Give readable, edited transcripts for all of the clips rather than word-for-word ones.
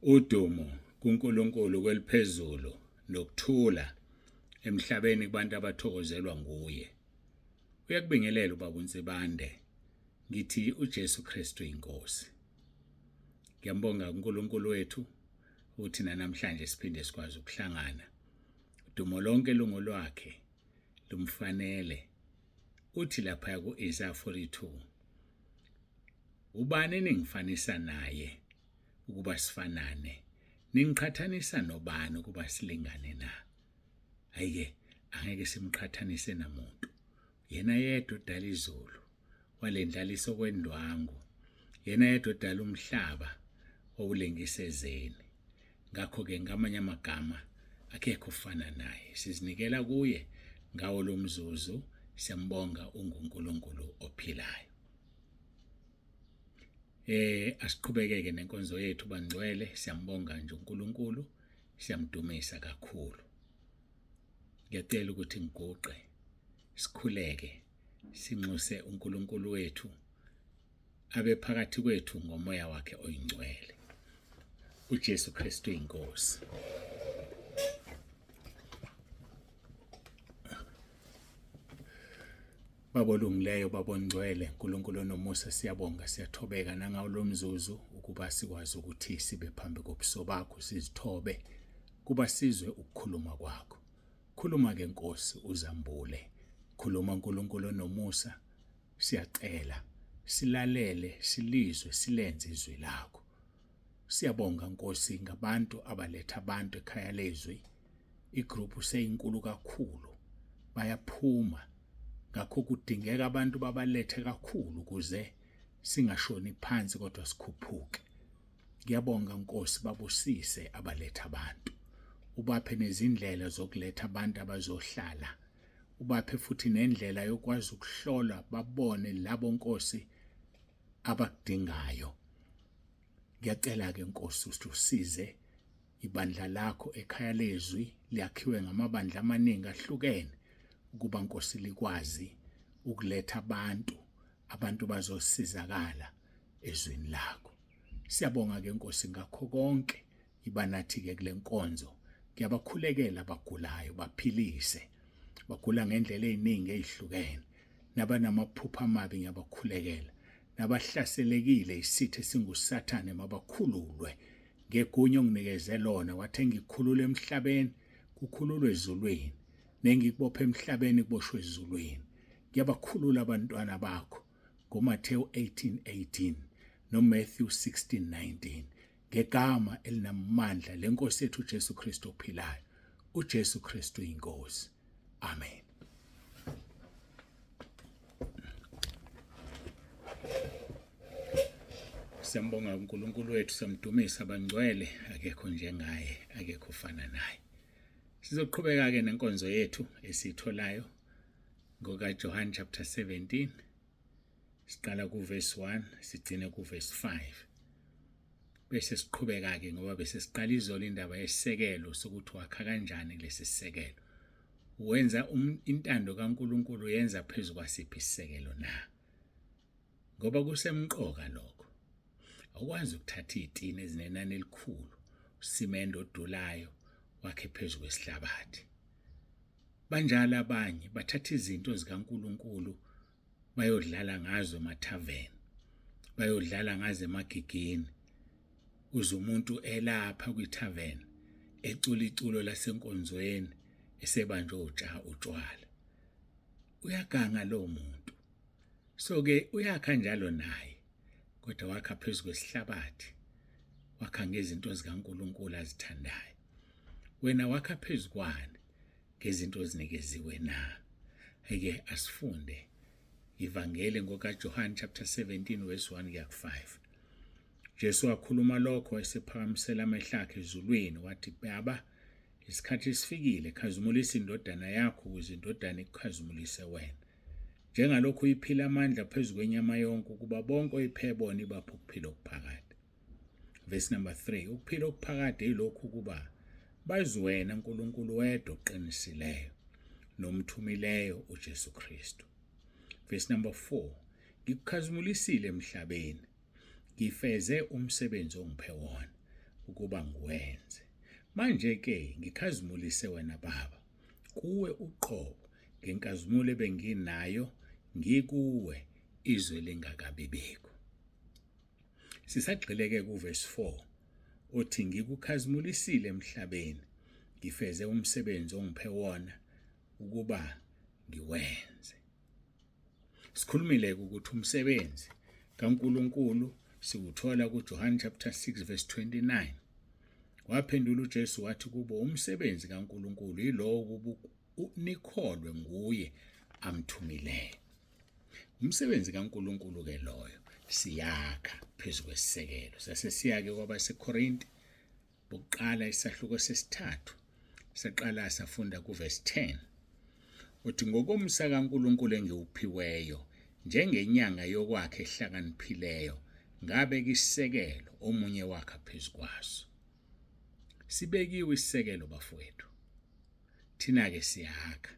Udumo kuNkulunkulu kweliphezulu nokuthula emhlabeni kubantu abathokozelwa nguye. Uyakubingelela ubaba uNsibande. Ngithi uJesu Kristu inkosi. Ngiyambonga uNkulunkulu wethu ukuthi namhlanje siphinde sikwazi ukuhlangana. Udumo lonke lungolwakhe lumfanele. Uthi lapha ku-Isaiah 42 Ubani eningifanisa naye ukuba sifanane? Ningiqhathanisa nobani ukuba silingane na? Hhayi-ke angeke simqhathanise namuntu. Yena yedwa odala izulu, walendlalisa okwendwangu. Yena yedwa odala umhlaba, wawulengisa ezeni. Ngakho-ke ngamanye amagama akekho ofana naye. Sizinikela kuye ngawo lo mzuzu, siyambonga unguNkulunkulu ophilayo. Asiqhubekeke nenkonzo yethu bangcwele, siyambonga nje uNkulunkulu, siyamdumisa kakhulu. Ngiyacela ukuthi ngiguqe sikhuleke sinxuse uNkulunkulu wethu abe phakathi kwethu ngomoya wakhe oyingcwele. uJesu Kristu inkosi. Baba olungileyo, Baba ongcwele, Nkulunkulu onomusa, siyabonga, siyathobeka nangawo lo mzuzu ukuba sikwazi ukuthi sibe phambi kobuso bakho, sizithobe kuba sizwe ukukhuluma kwakho. Khuluma ke Nkosi, uzambule. Khuluma Nkulunkulu onomusa, siyacela silalele, silizwe, silenze izwi lakho. Siyabonga Nkosi ngabantu abaletha abantu ekhaya lezwi. Igroup seyinkulu kakhulu. Bayaphuma. Ngakho kudingeka abantu babalethe kakhulu ukuze singashoni phansi kodwa sikhuphuke. Ngiyabonga Nkosi babusise abaletha abantu. Ubaphe nezindlela zokuletha abantu abazohlala. Ubaphe futhi nendlela yokwazi ukuhlola babone labo Nkosi abakudingayo. Ngiyacela-ke Nkosi ukuthi usize ibandla lakho ekhaya lezwi liyakhiwe ngamabandla amaningi ahlukene ukuba Nkosi likwazi ukuletha abantu, abantu bazosizakala ezwini lakho. Siyabonga ke Nkosi ngakho konke iba nathi ke kule nkonzo. Ngiyabakhulekela abagulayo, baphilise. Bagula ngendlela eziningi ezihlukene. Nabanamaphupho amabi ngiyabakhulekela. Nabahlaselekile isitha esinguSathane mabakhululwe ngegunya onginikeze lona. Wathi ngikhulule emhlabeni kukhululwe ezulwini, nengikubophe emhlabeni kuboshwe ezulwini. Ngiyabakhulula abantwana bakho ngoMathewu 18:18 noMatthew 16:19 ngegama elinamandla lenkosi yethu uJesu Kristu ophilayo. uJesu Kristu inkosi. Amen. Siyambonga uNkulunkulu wethu, siyamdumisa bangcwele, akekho njengaye, akekho ofana naye. Sizoqhubeka ke nenkonzo yethu esiyitholayo ngoka John chapter 17 siqala ku verse 1 sigcine ku verse 5 bese siqhubeka ke ngoba bese siqala izolo indaba yesisekelo sokuthi wakha kanjani lesi sisekelo. Wenza intando kaNkuluNkulu yenza phezu kwasiphi isisekelo na? Ngoba kusemqoka lokho. Awukwazi ukuthatha izitini ezinenani elikhulu, usimende odulayo wakhe phezu kwesihlabathi. Banjalo abanye bathatha izinto zikaNkuluNkulu bayodlala ngazo emathaveni, bayodlala ngazo emagigini. Uze umuntu elapha kwithaveni ecula iculo lasenkonzweni esebanjwe utshwala. Uyaganga lo muntu. So ke uyakha njalo naye kodwa wakha phezu kwesihlabathi, wakha ngezinto zikaNkuluNkulu azithandayo. Wena wakha phezu kwani ngezinto ozinikeziwe na? Ake asifunde ivangeli ngokaJohane chapter 17 verse 1 kuya ku-5. Jesu wakhuluma lokho esephakamisela amehlo akhe ezulwini wathi, Baba, isikhathi sifikile, khazimulisa indodana yakho ukuze indodana ikukhazimulise wena. Njengalokhu uyiphile amandla phezu kwenyama yonke ukuba bonke oyiphe bona ibaphe ukuphila okuphakade. Verse number 3, ukuphila okuphakade yilokhu ukuba bazi wena Nkulunkulu wedwa oqinisileyo nomthumileyo uJesu Kristu. Verse number 4, ngikukhazimulisile emhlabeni, ngifeze umsebenzi ongiphe wona. ukuba ngiwenze. Manje-ke ngikhazimulise wena Baba, kuwe uqobo, ngenkazimulo ebenginayo ngikuwe izwe lingakabibikho. Sisagxileke kuvesi 4 othi ngikukhazimulisile emhlabeni, ngifeze umsebenzi ongiphe wona ukuba ngiwenze. Sikhulumile ukuthi umsebenzi kaNkuluNkulu siwuthola kuJohane chapter 6 verse 29. Waphendula uJesu wathi kubo, umsebenzi kaNkuluNkulu yilowo ukuba nikholwe nguye amthumileyo. Umsebenzi kaNkuluNkulu ke loyo, siyakha phezu kwesisekelo. Sase siya-ke kwabaseKorinte bokuqala isahluko sesithathu, saqala safunda kuvesi 10. Uthi ngokomsa kaNkuluNkulu engiwuphiweyo njengenyanga yokwakhe ehlakaniphileyo ngabeka isisekelo omunye wakha phezu kwaso. Sibekiwe isisekelo bafowethu. Thina-ke siyakha.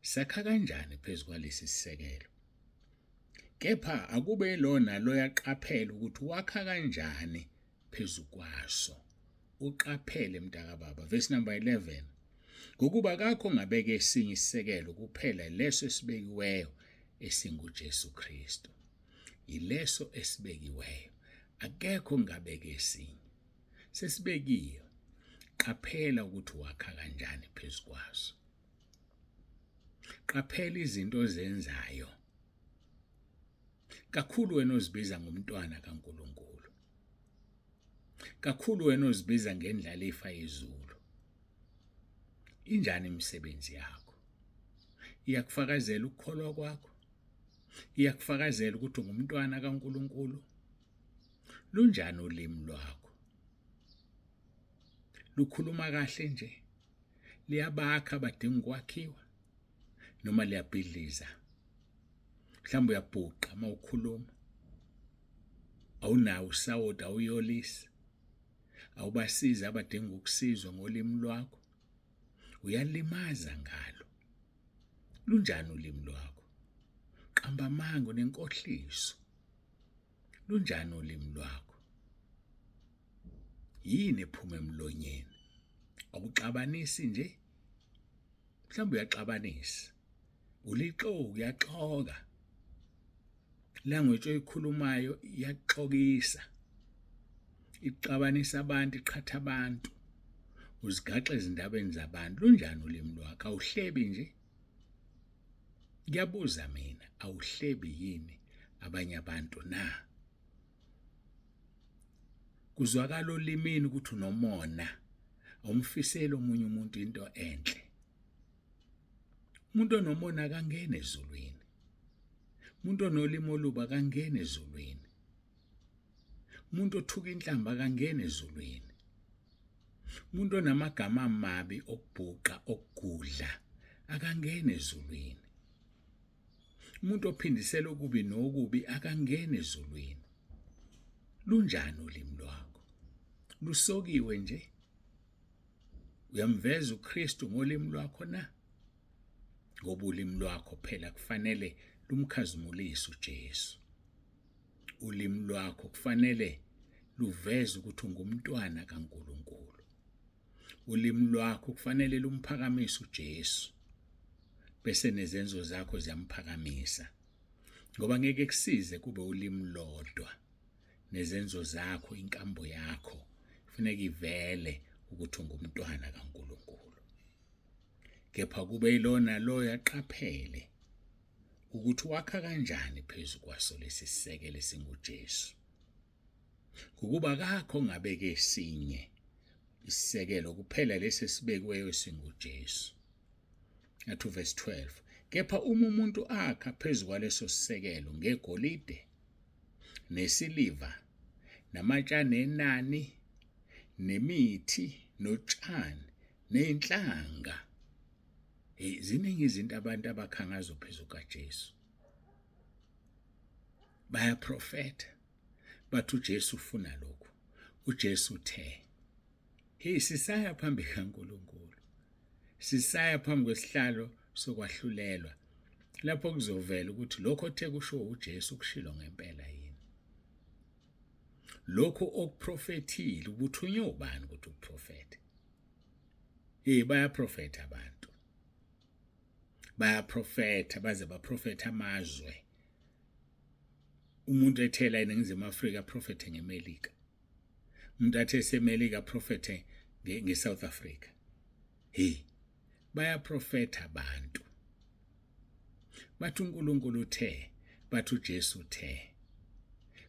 Sakha kanjani phezu kwalesi sisekelo? Kepha akube lona loyaqaphela ukuthi wakha kanjani phezu kwaso. Uqaphele mntakababa. Verse number 11. Ngokuba akakho ongabeka esinye isisekelo kuphela leso esibekiweyo esinguJesu Kristu. Yileso esibekiweyo. Akekho ongabeka esinye. Sesibekiwe. Qaphela ukuthi wakha kanjani phezu kwaso. Qaphela izinto ozenzayo. Kakhulu wena ozibiza ngomntwana kaNkuluNkulu. Kakhulu wena ozibiza ngendlalifa yezulu. Injani imisebenzi yakho? Iyakufakazela ukukholwa kwakho? Iyakufakazela ukuthi ungumntwana kaNkuluNkulu? Lunjani ulimi lwakho? Lukhuluma kahle nje? Liyabakha abadinga ukwakhiwa noma liyabhidliza? Mhlawumbe uyabhuqa uma ukhuluma, awunawo usawoti, awuyolisi, awubasizi abadinga ukusizwa ngolimi lwakho, uyalimaza ngalo. Lunjani ulimi lwakho? Qamba amanga, unenkohliso. Lunjani ulimi lwakho? Yini ephuma emlonyeni? Awuxabanisi nje? Mhlawumbe uyaxabanisa. Ulixoki, uyaxoka. Language oyikhulumayo iyaxokisa. Ixabanisa abantu, iqhatha abantu. Uzigaxa ezindabeni zabantu. Lunjani ulimi lwakho? Awuhlebi nje? Ngiyabuza mina, awuhlebi yini abanye abantu na? Kuzwakala olimini ukuthi unomona, awumfiseli omunye umuntu into enhle. Umuntu onomona akangeni ezulwini. Umuntu onolimi olubi akangeni ezulwini. Umuntu othuka inhlamba akangeni ezulwini. Umuntu onamagama amabi okubhuqa, okugudla akangeni ezulwini. Umuntu ophindisela okubi nokubi akangeni ezulwini. Lunjani ulimi lwakho? Lusokiwe nje? Uyamveza uKristu ngolimi lwakho na? Ngoba ulimi lwakho phela kufanele lumkhazimulise uJesu. Ulimi lwakho kufanele luveze ukuthi ungumntwana kaNkuluNkulu. Ulimi lwakho kufanele lumphakamise uJesu, bese nezenzo zakho ziyamphakamisa. Ngoba ngeke kusize kube ulimi lodwa, nezenzo zakho, inkambo yakho kufuneka ivele ukuthi ungumntwana kaNkuluNkulu. Kepha kube yilona loyo aqaphele ukuthi wakha kanjani phezu kwaso lesi sisekelo esinguJesu. Ngokuba akakho ongabeka esinye isisekelo kuphela lesi esibekiweyo esinguJesu. Athi verse 12, kepha uma umuntu akha phezu kwaleso sisekelo ngegolide nesiliva namatshana enani nemithi notshani nezinhlanga. Hey, ziningi izinto abantu abakha ngazo phezu kaJesu. Bayaprofetha bathi uJesu ufuna lokhu, uJesu uthe. Hey, sisaya phambi kaNkulunkulu, sisaya phambi kwesihlalo sokwahlulelwa, lapho kuzovela ukuthi lokho othe kusho uJesu kushilo ngempela yini. Lokhu okuprofethile ubuthunywe ubani ukuthi uprofethe? Hey, bayaprofetha abantu. Bayaprofetha baze baprofetha amazwe. Umuntu ethela eNingizimu Afrika aprofethe ngeMelika. Umuntu athe eseMelika aprofethe ngeSouth Africa. Hey, bayaprofetha abantu. Bathi uNkulunkulu uthe, bathi uJesu uthe.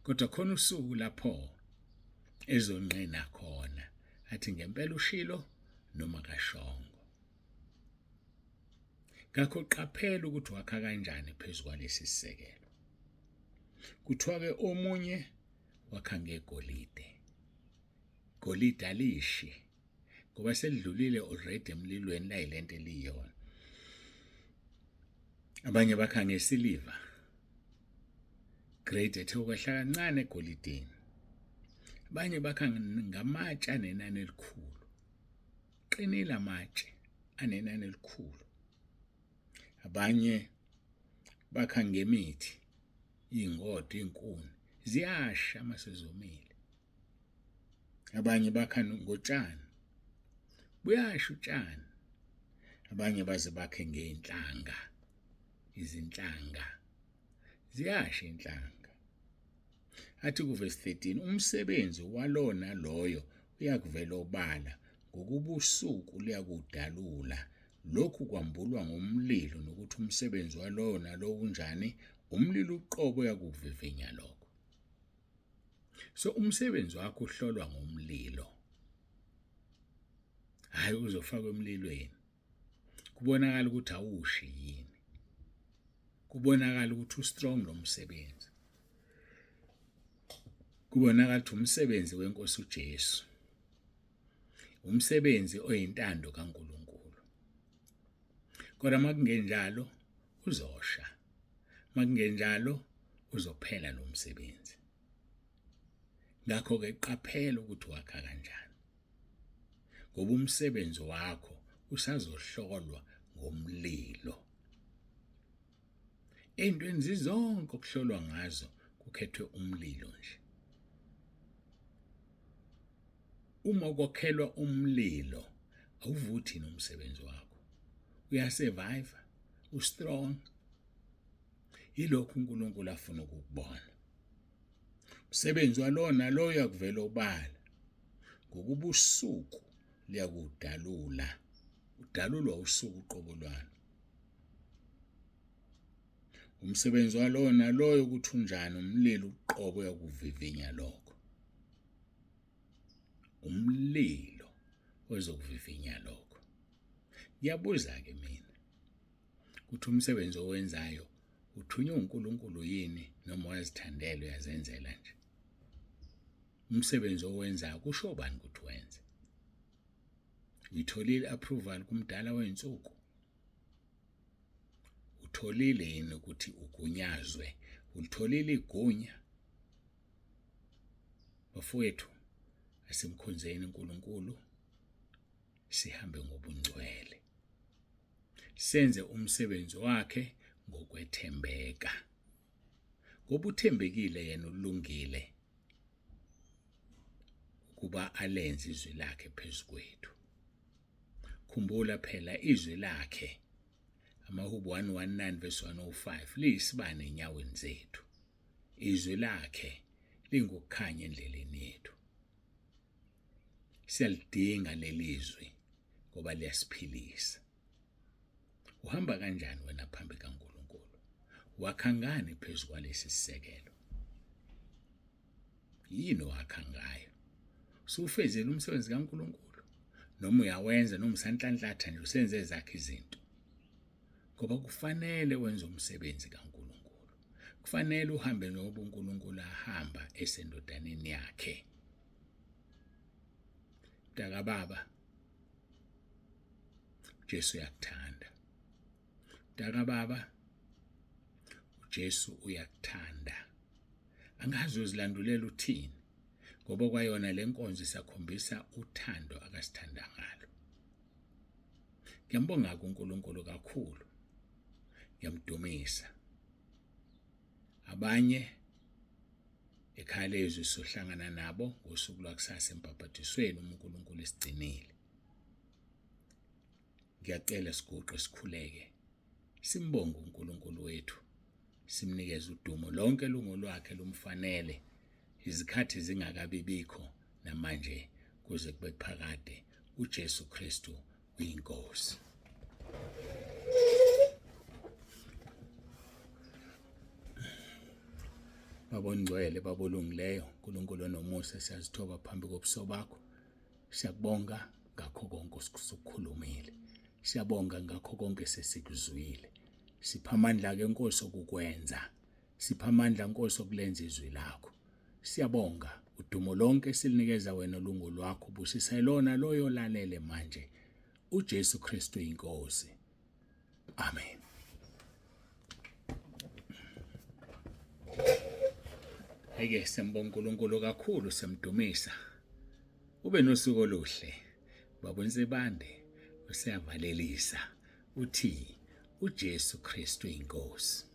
Kodwa khona usuku lapho ezonqina khona athi ngempela ushilo noma kashongo. Ngakho qaphela ukuthi wakha kanjani phezu kwalesi sisekelo. Kuthiwa ke omunye wakha ngegolide. Golide alishi ngoba selidlulile already emlilweni layilento eliyona. Abanye bakha ngesiliva. Grade ethe ukwehla kancane egolideni. Abanye bakha ngamatshe anenani elikhulu. Qinile amatshe anenani elikhulu. Abanye bakha ngemithi, iy'ngodo, iy'nkuni, ziyasha uma sezomile. Abanye bakha ngotshani, buyasha utshani. Abanye baze bakhe ngey'nhlanga, izinhlanga, ziyasha iy'nhlanga. Athi kuvesi 13, umsebenzi walona loyo uyakuvela obala, ngokuba usuku luyakudalula. Lokhu kwambulwa ngomlilo, nokuthi umsebenzi walowo nalowo unjani, umlilo uqobo uyakuvivinya lokho. So umsebenzi wakho uhlolwa ngomlilo. Hayi uzofakwa emlilweni. Kubonakala ukuthi awushi yini. Kubonakala ukuthi ustrong lo msebenzi. Kubonakala ukuthi umsebenzi wenkosi uJesu. Umsebenzi oyintando kaNkuluNkulu. Kodwa makungenjalo uzosha. Makungenjalo uzophela lo msebenzi. Ngakho-ke qaphela ukuthi wakha kanjani. Ngoba umsebenzi wakho usazohlolwa ngomlilo. Ey'ntweni zizonke okuhlolwa ngazo kukhethwe umlilo nje. Uma kokhelwa umlilo awuvuthi nomsebenzi wakho. Uyasurvive, ustrong. Yilokhu uNkulunkulu afuna ukukubona. Umsebenzi walowo nalowo uyakuvela obala, ngokuba usuku liyakudalula. Udalulwa usuku uqobo lwalo. Umsebenzi walowo naloyo ukuthi unjani, umlilo uqobo uyakuvivinya lokho. Umlilo ozokuvivinya lokho. Ngiyabuza-ke mina ukuthi umsebenzi owenzayo uthunywe uNkulunkulu yini noma uyazithandela uyazenzela nje. Umsebenzi owenzayo kusho bani ukuthi wenze? Uyitholile approval kumdala wey'nsuku? Utholile yini ukuthi ugunyazwe? Ulitholile igunya? Bafowethu, asimkhonzeni uNkulunkulu, sihambe ngobungcwele. Senze umsebenzi wakhe ngokwethembeka. Ngoba uthembekile yena ulungile ukuba alenze izwi lakhe phezu kwethu. Khumbula phela izwi lakhe amaHubo 119 verse 105 liyisibane enyaweni zethu. Izwi lakhe lingukukhanya endleleni yethu. Siyalidinga leli zwi ngoba liyasiphilisa. Uhamba kanjani wena phambi kaNkulunkulu? Wakha ngani phezu kwalesi sisekelo? Yini owakha ngayo? Usufezile umsebenzi kaNkulunkulu noma uyawenza noma usanhlanhlatha nje usenze ezakhe izinto? Ngoba kufanele wenze umsebenzi kaNkulunkulu. Kufanele uhambe ngoba uNkulunkulu ahamba esendodaneni yakhe. Mntakababa, uJesu uyakuthanda. Mntakababa, uJesu uyakuthanda. Angazi uzilandulela uthini ngoba kwayona le nkonzo isakhombisa uthando akasithanda ngalo. Ngiyambonga kuNkulunkulu kakhulu. Ngiyamdumisa. Abanye Ekhaya lezwi sohlangana nabo ngosuku lwakusasa embhabhadisweni uma uNkulunkulu esigcinile. Ngiyacela siguqe sikhuleke. Simbonge uNkulunkulu wethu. Simnikeze udumo lonke lungolwakhe lumfanele. Izikhathi zingakabi bikho namanje kuze kube phakade. uJesu Kristu uyiNkosi. Baba ongcwele, Baba olungileyo, uNkulunkulu onomusa, siyazithoba phambi kobuso bakho. Siyakubonga ngakho konke osukukhulumile. Siyabonga ngakho konke sesikuzwile. Sipha amandla ke Nkosi okukwenza. Sipha amandla Nkosi okulenza izwi lakho. Siyabonga udumo lonke silinikeza wena lungu lwakho busisa lona loyo lalele manje. uJesu Kristu inkosi. Amen. Eke sembonga uNkulunkulu kakhulu semdumisa. Ube nosuku oluhle. Baba uNsibande useyavalelisa uthi uJesu Kristu inkosi.